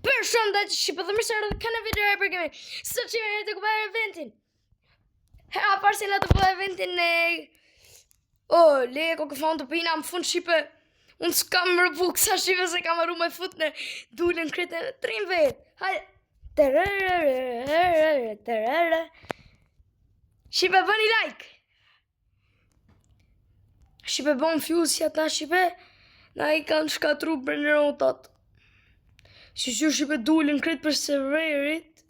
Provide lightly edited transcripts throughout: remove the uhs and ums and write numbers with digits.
Përshëndetje shqipe dhe mirë se erdhët në video e për kemi Sot që jemi të bërë eventin Hera parë se na të bërë eventin e O, oh, le ko këfan të pina më fund shqipe Unë s'kam Robux sa shqipe se kam arru me fut në Dulën kretë në trim vet Hajde Tererere Terere Shqipe bëni like Shqipe bon fuse që ata shqipe Na i kanë shkatru brainrotat Si që shqipe dulën kretë për serverit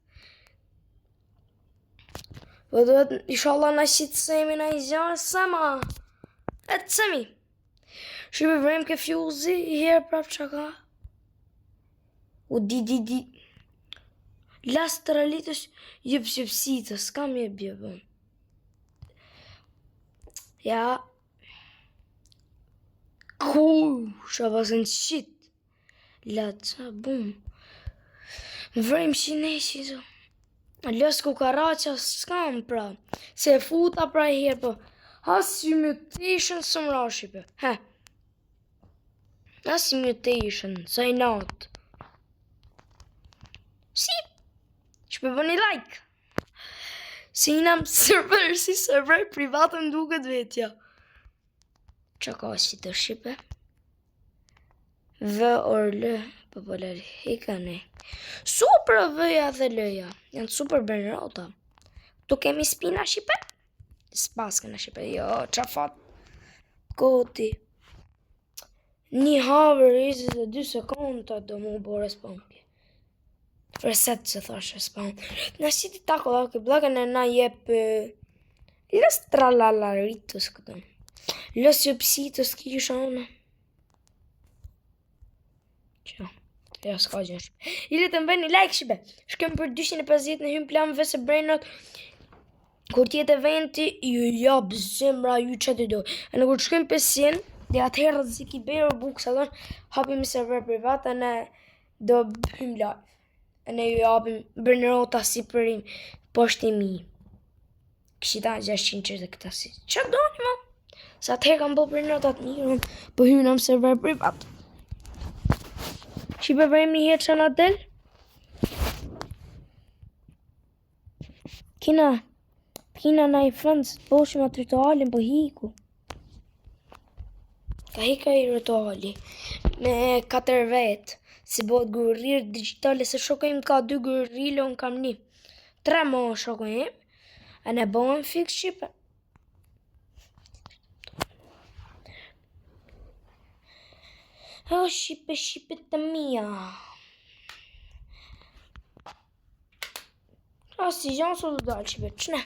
Po duhet inshallah na që të semi na i gjanë sema E të semi Shqipe vrem ke fuse i herë prap që ka U di di di Las tralitës jëp jëpsitës S'kam jep jep unë Ja. Ku, shë pasën qit. La qa, bum. Vrejmë që ne që zo. Lës kukaraqa s'kam pra. Se e futa pra i herë, po. As si mutation së mra shqipe. He. As si mutation, sa i natë. Si? Shqipe bëni like. Si jam server, si server privat më duket vetja. Që ka si të shqipe? V or L, po po lër, hika ne. Super V-ja dhe L-ja, janë super brainrota. Tu kemi spina shqipe? S'pas këna shqipe, jo, qa fat. Koti. Një hour 22 sekonda do mu bo respawn. Reset që thash respawn. Na si ti tako lucky block në na jep Los tralalaritos këtu. Los jopsitos kisha unë. Qa? Ja, s'ka gjë. I le të më bëni like shqipe. Shkëm për 250 në hym plan vëse brainrot. Kur tjetë eventi, ju jap zemra ju që të do. E në kur të shkojmë 500, dhe atëherë rrezik i bëjë Robux, a hapim server privat e ne do hym live. E ne ju japim brainrota si përim poshtë i mi. Këshita 600 që këta si. Qa doni ma? Sa atëherë kam bo brainrotat mirë, unë po hyna në server privat. Shqipe vrejmë një herë që na del? Kina, kina na i friends, boshim atë ritualin, po hiku. Ka hika i rituali me katër vet, si bëhet guerrir digjitale, se shoku im ka dy guerrile, unë kam një. Tre mo shoku im, e ne bëhen fix shqipe. O, shqipe, shqipe të mia. A, si gjanë sot do dalë, shqipe, qëne?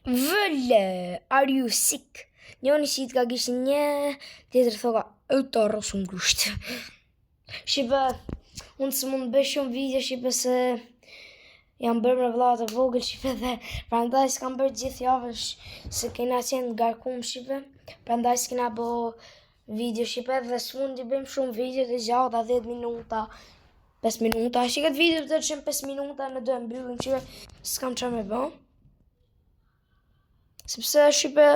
Vëlle, are you sick? Njoni si të ka gishin një, tjetër thoka, e të rrosum grusht. Shqipe, unë së mund bëj shumë video, shqipe se jam bërë me vëlla të vogël, shqipe dhe prandaj s'kam bërë gjithë javën se kena qenë ngarkum, shqipe, prandaj s'kena bo video, shqipe, dhe s'mund i bëjmë shumë video të gjata, 10 minuta, 5 minuta, që këtë video të qenë 5 minuta në do e mbyllim, shqipe, s'kam që me bë. Sepse shqipe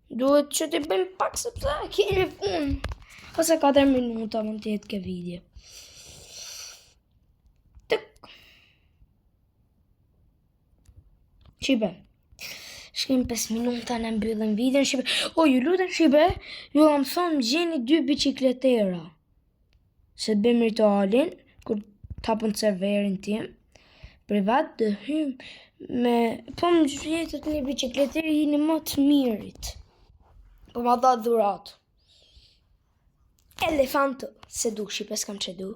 duhet që t'i bëjmë pak sepse kemi punë. Ose 4 minuta mund të jetë kjo video. Tuk. Shqipe. Shkim 5 minuta në mbyllim videon shqipe. O, ju lutem shqipe, ju kam thonë më gjeni dy bicikletera. Se të bëjmë ritualin, kur t'hapën serverin tim, privat dhe hym me, po më gjetët një bicikleter jeni më të mirit. Po ma dha dhurat. Elefanto, se du shqipe, s'kam që du.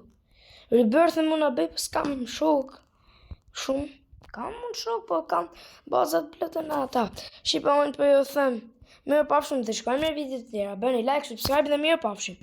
Rebirth e mund a bëj, po s'kam shok. Shumë. Kam mund shok, po kam bazat plotën në ata. Shqipe unë po ju them, mirë pafshim dhe shkojmë në video të tjera. Bëni like, subscribe dhe mirë pafshim.